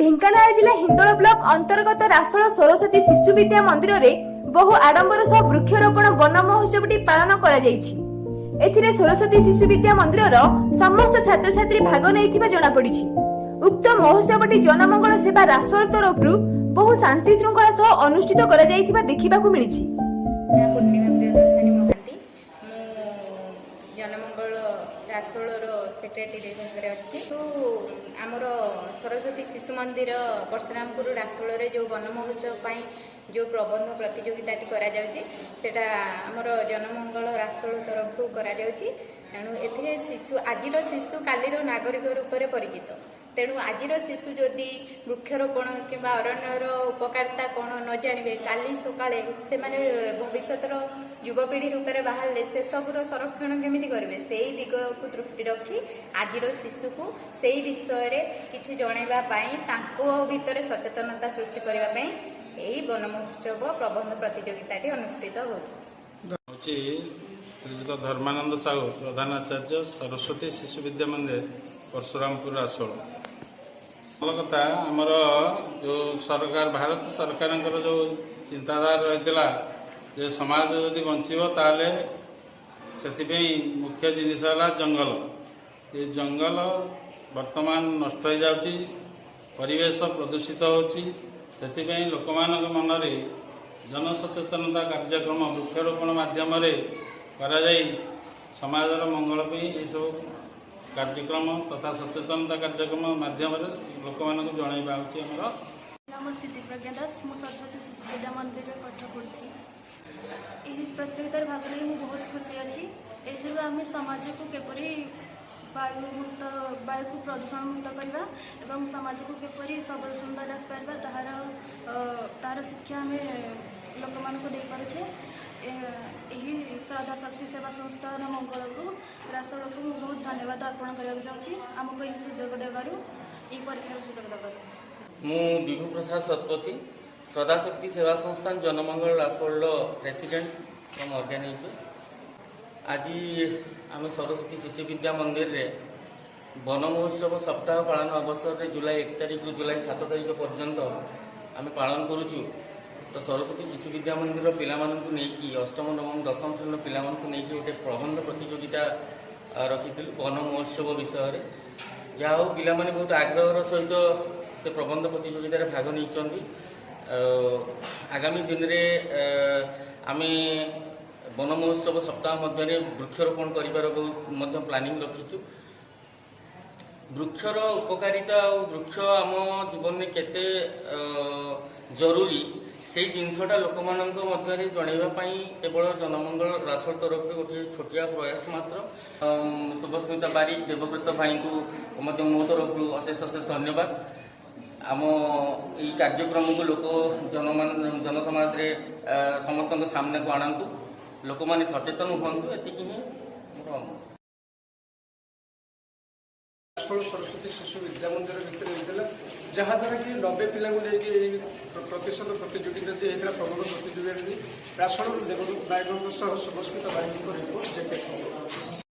ଢେଙ୍କାନାଳ ଜିଲ୍ଲା ହିନ୍ଦୋଳ ବ୍ଲକ ଅନ୍ତର୍ଗତ ରାସୋଳ ସରସ୍ୱତୀ ଶିଶୁ ବିଦ୍ୟା ମନ୍ଦିରରେ ବହୁ ଆଡମ୍ବର ସହ ବୃକ୍ଷରୋପଣ ବନ ମହୋତ୍ସବଟି ପାଳନ କରାଯାଇଛି। ଏଥିରେ ସରସ୍ୱତୀ ଶିଶୁ ବିଦ୍ୟା ମନ୍ଦିରର ସମସ୍ତ ଛାତ୍ରଛାତ୍ରୀ ଭାଗ ନେଇଥିବା ଜଣାପଡ଼ିଛି। ଉକ୍ତ ମହୋତ୍ସବଟି ଜନମଙ୍ଗଳ ସେବା ରାସୋଳ ତରଫରୁ ବହୁ ଶାନ୍ତି ଶୃଙ୍ଖଳା ସହ ଅନୁଷ୍ଠିତ କରାଯାଇଥିବା ଦେଖିବାକୁ ମିଳିଛି। ନାଁ ପୂର୍ଣ୍ଣିମା ପ୍ରିୟଦର୍ଶିନୀ ମହାନ୍ତି। ମୁଁ ଜନମଙ୍ଗଳ ରାସୋଳର ସେକ୍ରେଟେରୀ ଭାବରେ ଅଛି। ତ ଆମର ସରସ୍ୱତୀ ଶିଶୁ ମନ୍ଦିର, ପରଶୁରାମପୁର, ରାସୋଳରେ ଯେଉଁ ବନ ମହୋତ୍ସବ ପାଇଁ ଯେଉଁ ପ୍ରବନ୍ଧ ପ୍ରତିଯୋଗିତାଟି କରାଯାଉଛି, ସେଇଟା ଆମର ଜନମଙ୍ଗଳ ରାସୋଳ ତରଫରୁ କରାଯାଉଛି। ତେଣୁ ଏଥିରେ ଶିଶୁ, ଆଜିର ଶିଶୁ କାଲିର ନାଗରିକ ରୂପରେ ପରିଚିତ। ତେଣୁ ଆଜିର ଶିଶୁ ଯଦି ବୃକ୍ଷରୋପଣ କିମ୍ବା ଅରଣ୍ୟର ଉପକାରିତା କ'ଣ ନ ଜାଣିବେ, କାଲି ସକାଳେ ସେମାନେ ଭବିଷ୍ୟତର ଯୁବପିଢ଼ି ରୂପରେ ବାହାରିଲେ ସେସବୁର ସଂରକ୍ଷଣ କେମିତି କରିବେ? ସେଇ ଦିଗକୁ ଦୃଷ୍ଟି ରଖି ଆଜିର ଶିଶୁକୁ ସେଇ ବିଷୟରେ କିଛି ଜଣାଇବା ପାଇଁ, ତାଙ୍କ ଭିତରେ ସଚେତନତା ସୃଷ୍ଟି କରିବା ପାଇଁ ଏହି ବନ ମହୋତ୍ସବ ପ୍ରବନ୍ଧ ପ୍ରତିଯୋଗିତାଟି ଅନୁଷ୍ଠିତ ହେଉଛି। ହେଉଛି ଶ୍ରୀଯୁକ୍ତ ଧର୍ମାନନ୍ଦ ସାହୁ, ପ୍ରଧାନ ଆଚାର୍ଯ୍ୟ, ସରସ୍ୱତୀ ଶିଶୁ ବିଦ୍ୟା ମନ୍ଦିର, ପରଶୁରାମପୁର, ରାସୋଳ। ଭଲ କଥା, ଆମର ଯେଉଁ ସରକାର, ଭାରତ ସରକାରଙ୍କର ଯେଉଁ ଚିନ୍ତାଧାରା ରହିଥିଲା ଯେ ସମାଜ ଯଦି ବଞ୍ଚିବ, ତାହେଲେ ସେଥିପାଇଁ ମୁଖ୍ୟ ଜିନିଷ ହେଲା ଜଙ୍ଗଲ। ଏ ଜଙ୍ଗଲ ବର୍ତ୍ତମାନ ନଷ୍ଟ ହେଇଯାଉଛି, ପରିବେଶ ପ୍ରଦୂଷିତ ହେଉଛି। ସେଥିପାଇଁ ଲୋକମାନଙ୍କ ମନରେ ଜନସଚେତନତା କାର୍ଯ୍ୟକ୍ରମ ବୃକ୍ଷରୋପଣ ମାଧ୍ୟମରେ କରାଯାଇ ସମାଜର ମଙ୍ଗଳ ପାଇଁ ଏସବୁ କାର୍ଯ୍ୟକ୍ରମ ତଥା ସଚେତନତା କାର୍ଯ୍ୟକ୍ରମ ମାଧ୍ୟମରେ ଲୋକମାନଙ୍କୁ ଜଣାଇବା ହେଉଛି ଆମର ନାମ ସ୍ଥିତି ପ୍ରଜ୍ଞା ଦାସ। ମୁଁ ସରସ୍ୱତୀ ଶିଶୁ ବିଦ୍ୟା ମନ୍ଦିରରେ ପାଠ ପଢ଼ୁଛି। ଏହି ପ୍ରତିଯୋଗିତାରେ ଭାଗ ନେଇ ମୁଁ ବହୁତ ଖୁସି ଅଛି। ଏଥିରୁ ଆମେ ସମାଜକୁ କିପରି ବାୟୁମୁକ୍ତ, ବାୟୁକୁ ପ୍ରଦୂଷଣ ମୁକ୍ତ କରିବା ଏବଂ ସମାଜକୁ କିପରି ସବୁଜ ସୁନ୍ଦର ରଖିପାରିବା, ତାହାର ଶିକ୍ଷା ଆମେ ଲୋକମାନଙ୍କୁ ଦେଇପାରୁଛେ। ଏହି ଶ୍ରଦ୍ଧା ଶକ୍ତି ସେବା ସଂସ୍ଥାର ମଙ୍ଗଳକୁ, ରାସୋଳକୁ ମୁଁ ବହୁତ ଧନ୍ୟବାଦ ଅର୍ପଣ କରିବାକୁ ଚାହୁଁଛି, ଆମକୁ ଏହି ସୁଯୋଗ ଦେବାରୁ, ଏହି ପରୀକ୍ଷାର ସୁଯୋଗ ଦେବାରୁ। ମୁଁ ବିଭୁ ପ୍ରସାଦ ଶତପଥୀ, ଶ୍ରଦ୍ଧାଶକ୍ତି ସେବା ସଂସ୍ଥାନ ଜନମଙ୍ଗଳ ରାସୋଳର ପ୍ରେସିଡେଣ୍ଟ ଏବଂ ଅର୍ଗାନାଇଜର। ଆଜି ଆମେ ସରସ୍ୱତୀ ଶିଶୁ ବିଦ୍ୟା ମନ୍ଦିରରେ ବନ ମହୋତ୍ସବ ସପ୍ତାହ ପାଳନ ଅବସରରେ ଜୁଲାଇ 1 ତାରିଖରୁ ଜୁଲାଇ 7 ତାରିଖ ପର୍ଯ୍ୟନ୍ତ ଆମେ ପାଳନ କରୁଛୁ। ତ ସରସ୍ୱତୀ ଶିଶୁ ବିଦ୍ୟା ମନ୍ଦିରର ପିଲାମାନଙ୍କୁ ନେଇକି, ଅଷ୍ଟମ, ନବମ, ଦଶମ ଶ୍ରେଣୀର ପିଲାମାନଙ୍କୁ ନେଇକି ଗୋଟେ ପ୍ରବନ୍ଧ ପ୍ରତିଯୋଗିତା ରଖିଥିଲୁ ବନ ମହୋତ୍ସବ ବିଷୟରେ। ଯାହା ହଉ, ପିଲାମାନେ ବହୁତ ଆଗ୍ରହର ସହିତ ସେ ପ୍ରବନ୍ଧ ପ୍ରତିଯୋଗିତାରେ ଭାଗ ନେଇଛନ୍ତି। ଆଗାମୀ ଦିନରେ ଆମେ ବନ ମହୋତ୍ସବ ସପ୍ତାହ ମଧ୍ୟରେ ବୃକ୍ଷରୋପଣ କରିବାର ବହୁତ ମଧ୍ୟ ପ୍ଲାନିଂ ରଖିଛୁ। ବୃକ୍ଷର ଉପକାରିତା ଆଉ ବୃକ୍ଷ ଆମ ଜୀବନରେ କେତେ ଜରୁରୀ, ସେଇ ଜିନିଷଟା ଲୋକମାନଙ୍କ ମଧ୍ୟରେ ଜଣାଇବା ପାଇଁ କେବଳ ଜନମଙ୍ଗଳ ରାସୋଳ ତରଫରୁ ଗୋଟିଏ ଛୋଟିଆ ପ୍ରୟାସ ମାତ୍ର। ଶୁଭସ୍ମିତା ବାରିକ, ଦେବବ୍ରତ ଭାଇଙ୍କୁ ମଧ୍ୟ ମୋ ତରଫରୁ ଅଶେଷ ଅଶେଷ ଧନ୍ୟବାଦ। ଆମ ଏଇ କାର୍ଯ୍ୟକ୍ରମକୁ ଲୋକ ଜନମାନ ଜନସମାଜରେ ସମସ୍ତଙ୍କ ସାମ୍ନାକୁ ଆଣନ୍ତୁ, ଲୋକମାନେ ସଚେତନ ହୁଅନ୍ତୁ, ଏତିକି ହିଁ ମୋର ଅନୁରୋଧ। ରାସୋଳ ସରସ୍ୱତୀ ଶିଶୁ ବିଦ୍ୟା ମନ୍ଦିର ଭିତରେ ହେଇଥିଲା, ଯାହାଦ୍ୱାରା କି 90 ପିଲାଙ୍କୁ ନେଇକି ଏଇ ପ୍ରତିଶତ ପ୍ରତିଯୋଗିତା ହେଇଥିଲା, ପ୍ରବନ୍ଧ ପ୍ରତିଯୋଗିତା। ରାସୋଳ ଦେବଦତ୍ତ ନାୟକଙ୍କ ସହ ଶୁଭସ୍ମିତା ବାରିକଙ୍କ ରିପୋର୍ଟ, ଜେକେ।